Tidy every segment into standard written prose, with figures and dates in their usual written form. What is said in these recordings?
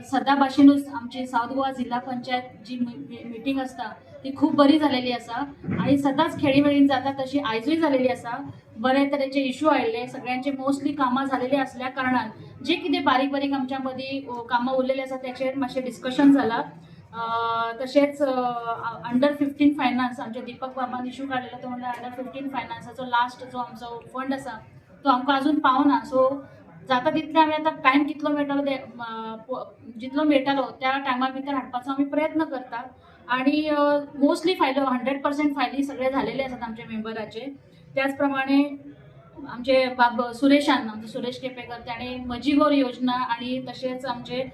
सदां भाशेनूच आमची सावथ गोवा जिल्हा पंचायत जी मिटींग आसता ती खूब बरी जालेली आसा आनी सदांच खेळीमेळीन जाता तशी आयजूय जालेली आसा. बरे तरेचे इशू आयिल्ले, सगळ्यांचे मोस्टली कामां झालेली असल्या कारणान जे कितें बारीक बारीक आमच्या मदीं कामां उरलेली आसा तेचेर मातशें डिस्कशन जाला. तशेंच अंडर 15 फायनान्स आमच्या दीपक बाबान इशू काडलेलो, तो म्हणल्यार अंडर 15 फायनान्साचो लास्ट जो आमचो फंड आसा तो आमकां अजून पावना. सो जाता तितले आमी आतां टायम कितलो मेळटलो ते जितलो मेळटलो त्या टायमा भितर हाडपाचो आमी प्रयत्न करतात आणि मोस्टली फायलो 100% फायली सगळे झालेले आसात आमच्या मेंबराचे. त्याच प्रमाणे आमचे बाब सुरेशान, आमचे सुरेश केपेकर, ताणें म्हजी गोर योजना आणि तशेंच आमचे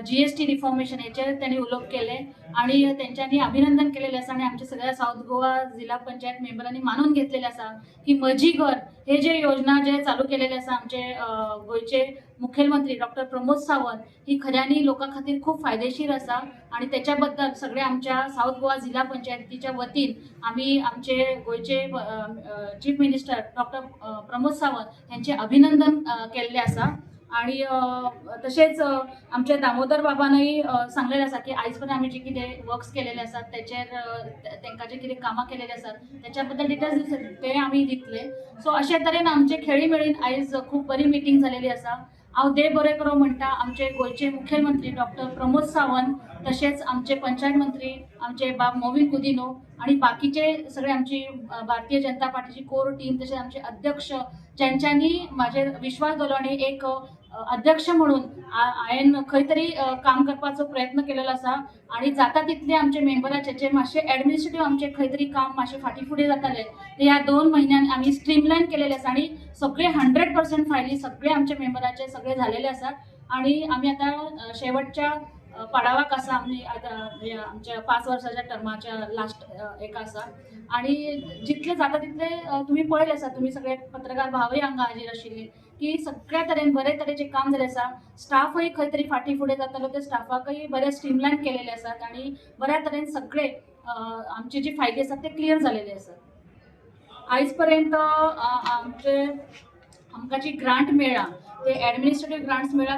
जीएसटी रिफॉर्मेशन हेचेर त्यांनी उलोवप केलें आणि तेंच्यांनी अभिनंदन केलेलें आसा आणि आमच्या सगळ्या सावथ गोवा जिल्हा पंचायत मेंबरांनी मानून घेतलेलें आसा की म्हजी घर हे जे योजना जे चालू केलेले आसा आमचे गोंयचे मुखेलमंत्री डॉक्टर प्रमोद सावंत, ही खऱ्यांनी लोकां खातीर खूब फायदेशीर आसा आणि त्याच्या बद्दल सगळे आमच्या सावथ गोवा जिल्हा पंचायतीच्या वतीन आमी आमचे गोंयचे chief minister doctor Pramod Sawant यांचे अभिनंदन केल्लें आसा. आणि तशेंच आमचे दामोदर बाबानूय सांगलेलें आसा की आयज पर्यंत आमी जे कितें वर्क्स केलेले आसात तेचेर तेंकां जे कितें कामां केलेली आसात त्याच्या बद्दल डिटेल्स ते आमी दितले. सो अशे तरेन आमचे खेळी मेळीन आयज खूब बरी मिटींग जालेली आसा. हांव देव बरें करूं म्हणटा आमचे गोंयचे मुखेलमंत्री डॉक्टर प्रमोद सावंत, तशेंच आमचे पंचायत मंत्री आमचे बाब मोविन कुदिनो आणि बाकीचे सगळे आमची भारतीय जनता पार्टीची कोर टीम, तशेंच आमचे अध्यक्ष ज्यांच्यांनी म्हाजेर विश्वास दवरलो आनी एक अध्यक्ष म्हणून हांवें खंय तरी काम करपाचो प्रयत्न केलेलो आसा. आणि जाता तितले आमचे मेंबराचे जे मातशे एडमिनिस्ट्रेटीव आमचे खंय तरी काम मातशें फाटीं फुडें जातालें ते ह्या 2 म्हयन्यान आमी स्ट्रीमलायन केलेले आसा आणि सगळे 100% फायली सगळे आमचे मेंबराचे सगळे झालेले आसात. आणि आमी आतां शेवटच्या पाडावाक आसा, आमी आतां म्हणजे आमच्या 5 वर्साच्या टर्माच्या लास्ट एक आसा आणि जितले जाता तितले तुमी पळयले आसा, तुमी सगळे पत्रकार भावय हांगा हाजीर आशिल्ले की सगळ्या तरेन बरे तरेचें काम जालें आसा. स्टाफय खंय तरी फाटीं फुडें जातालो ते स्टाफाकय बरे स्ट्रीमलायन केलेले आसात आणि बऱ्या तरेन सगळे आमचे जे फायली आसात ते क्लियर जालेले आसात. आयज पर्यंत आमचे आमकां जी ग्रांट मेळ्ळा ते एडमिनिस्ट्रेटीव ग्रांट्स मेळ्ळा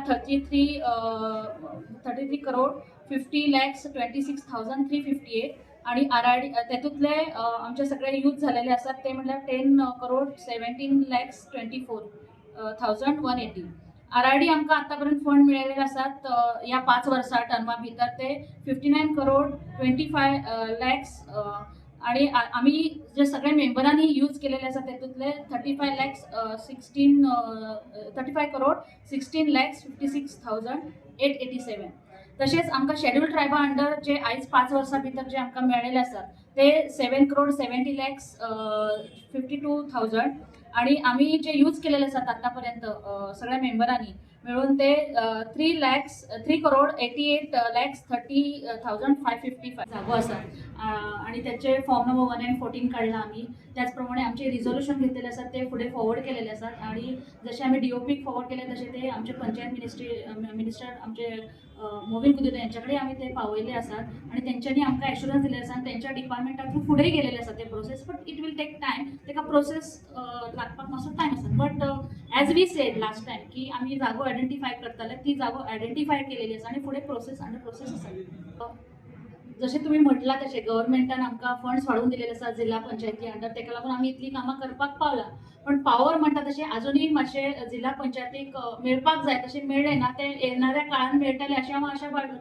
33 crore 50 lakhs 26,358 आणि आर I D तेतूंतले आमचे सगळे यूज झालेले आसात ते म्हणल्यार 10 crore 17 lakhs 24,180. RID आमकां आतां पर्यंत फंड मेळिल्ले आसात ह्या 5 वर्सां टर्मा भितर ते 59 crore 25 lakhs आणि आमी जे सगळे मेंबरांनी यूज केलेले आसा तेतूंतले 35 lakhs 16 35 crore 16 lakhs 56,887. तशेंच आमकां शेड्यूल ट्रायबा अंडर जे आयज 5 वर्सां भितर जे आमकां मेळ्ळेले आसात ते 7 crore 70 lakhs 52,000 आणि आमी जे यूज केलेले आसात आतां पर्यंत सगळ्या मेंबरांनी मेळून ते 3 lakhs 3 crore 88 lakhs 30,555. जागो आसा आणि त्याचे फॉर्म नंबर 1 अँड 14 काडला आमी. त्याच प्रमाणे आमचे रिझोल्युशन घेतलेले आसात ते फुडें फॉरवर्ड केलेले आसात आणि जशे आमी डीओपीक फॉरवर्ड केले तशे ते आमचे पंचायत मिनिस्ट्री मिनिस्टर आमचे मोविन कुदिन्हो यांच्या कडेन आमी ते पावयले आसात आणि तेंच्यांनी आमकां एश्युरन्स दिले आसा आनी तेंच्या डिपार्टमेंटा थ्रू फुडें गेलेले आसा ते process, but it will take time. तेका प्रोसेस लागपाक मातसो टायम आसा, but as we said last time की आमी जागो आयडेंटिफाय करताले, ती जागो आयडेंटिफाय केलेली आसा आनी फुडें प्रोसेस अंडर प्रोसेस आसा. जशें तुमी म्हटलां तशें गव्हर्मेंटान आमकां फंड्स वाडोवन दिलेले आसा जिल्हा पंचायती अंडर, तेका लागून आमी इतलीं कामां करपाक पावला. पण पावर म्हणटा तशें अजुनूय मातशें जिल्हा पंचायतीक मेळपाक जाय तशें मेळ्ळें ना, तें येणाऱ्या काळान मेळटलें अशें हांव आशा बाळगुता.